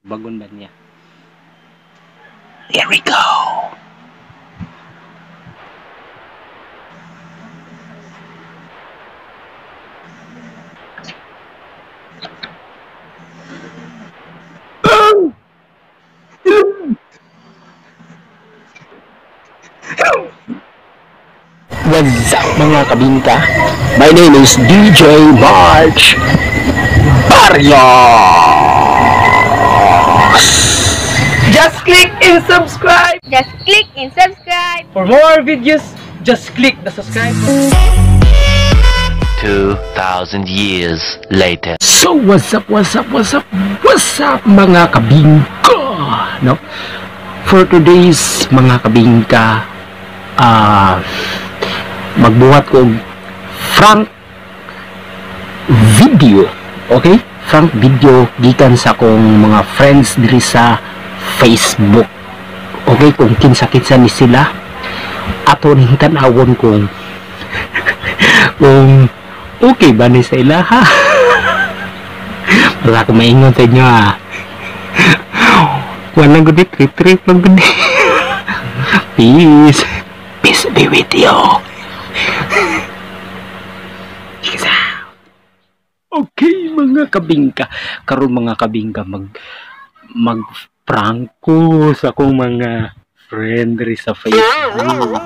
Bagon ba niya? Here we go. What's up, mga kabingka? My name is DJ March Barrios. Just click and subscribe. Just click and subscribe. For more videos, just click the subscribe button. 2,000 years later. So what's up, what's up, what's up, what's up, mga kabingka? No? For today's mga kabingka, magbuhat ko og prank video. Okay? Prank video gikan sa akong mga friends diri sa Facebook. Okay, kung kinsa-kinsa ni sila, ato ning tan-awon kung kung okay ba ni sa ila, ha? Wala akong maingon sa inyo, ha. Walang gud, trip-trip lang gud. Peace. Peace be with you. Peace out. Okay, mga kabingka. Karon, mga kabingka, mag prank ko sa akong mga friend diri sa Facebook.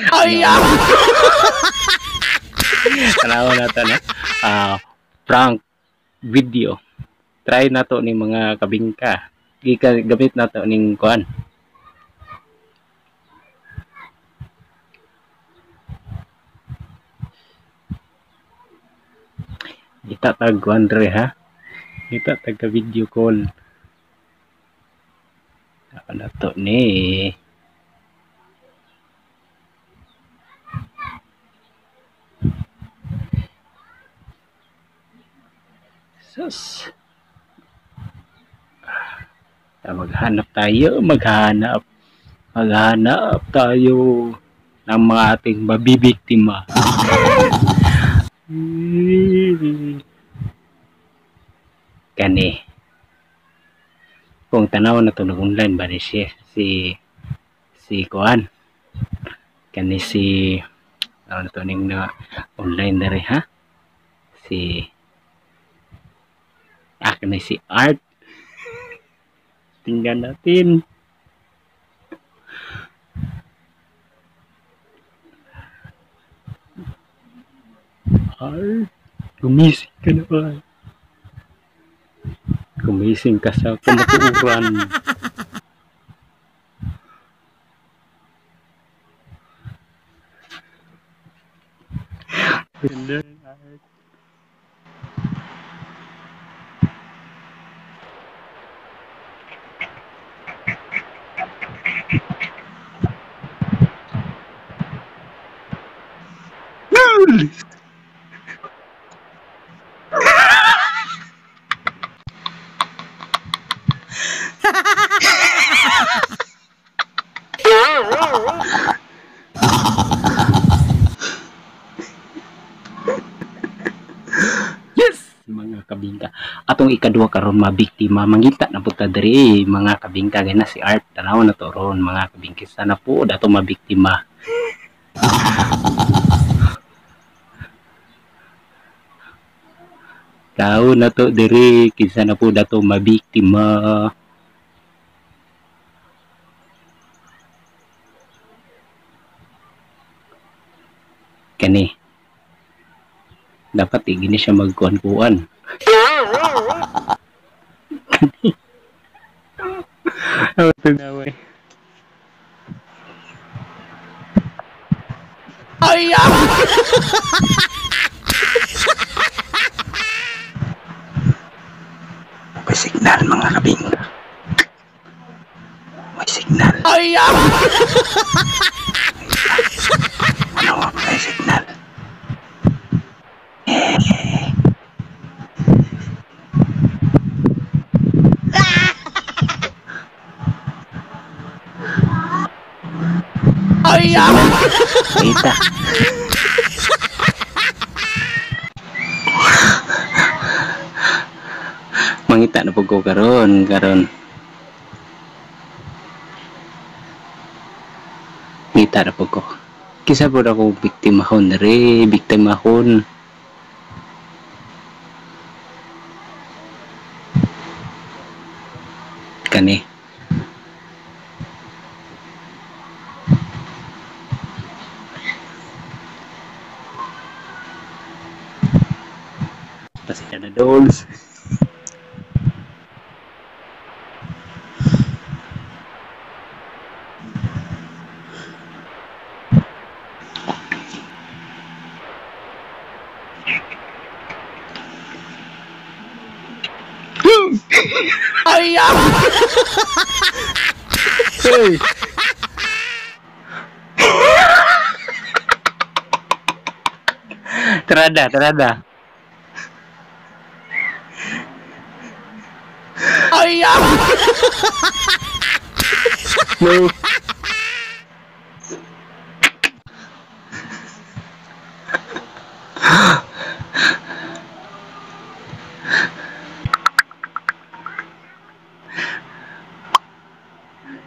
Ay, ah! Tanawa na to, no? Prank video. Try na to ni mga kabingka. Gika, gamit na to ning kuan. Ita tag kuan dre, ha. Ita tag ka video call. Ako na to ni. Sus. Maghanap tayo, maghanap. Maghanap tayo ng mga ating mabibiktima. Kani. Kung tanaw na to, nag-online ba ni siya? Si Kuan. Kani si, ano to ning na online na rin, ha? Si, kani si Art. Tingnan natin. Art, gumising ka na ba? Gumising ka sa kamatuoran. Art. Yes, mga kabingka. Atong ikaduha karon mabiktima, mangita na pud ta diri, mga kabingka, gana si Art. Tanaw na to ron, mga kabingka, sana po dato mabiktima. Tao na to diri, kinsa na po dato mabiktima. Kani dapat gini siya magkuan-kuan. Kani. Ay, ah! May signal, mga kabingka. May signal. Ay, ah! Ano, may signal. Ay, ah! Kita. Mangita na po ko karon karon. Ngita na po ko. Kisa po ako biktimahon re, biktimahon. Kani. Pasensya na dolls. Ay! Hey. Terada, terada. Ay! No.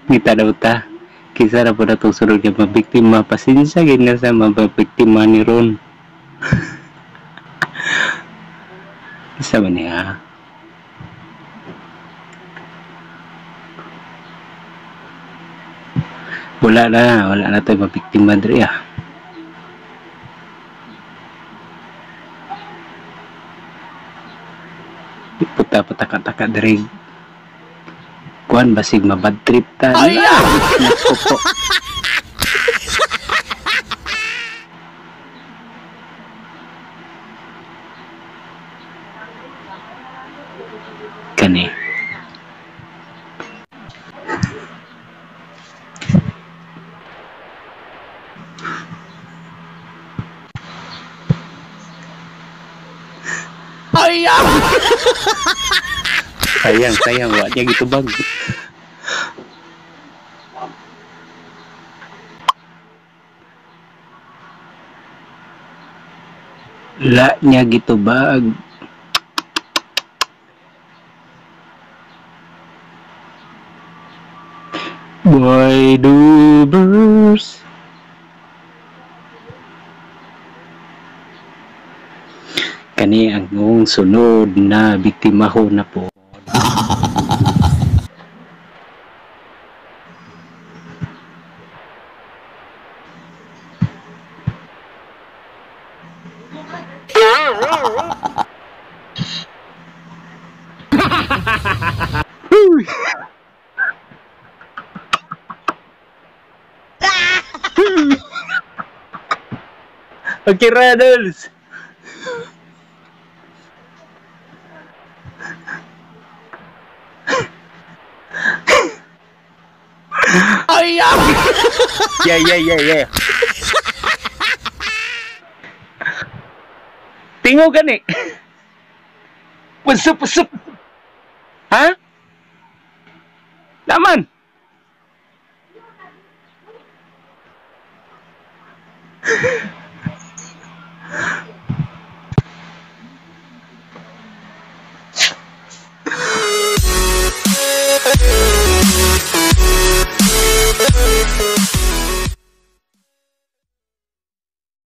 Ngita daw ta. Kisa ra po na itong sunod nga mabiktima. Pasensya gid na sa mabiktima ni Ron. Isa ba niya? Wala na tayo mabiktima diri ah. Puta pataka-taka diri. Kuan basig mabad trip ta. Ay! Nako po. Kani. Ay! Sayang, sayang, wa niya gitubag. La niya gitubag. Boy Dubers. Kani ang sunod na biktima ho na po. Okay, Reynolds. Ay! Yeah. Tingo gani. What's up, what's up? Ha? Laman.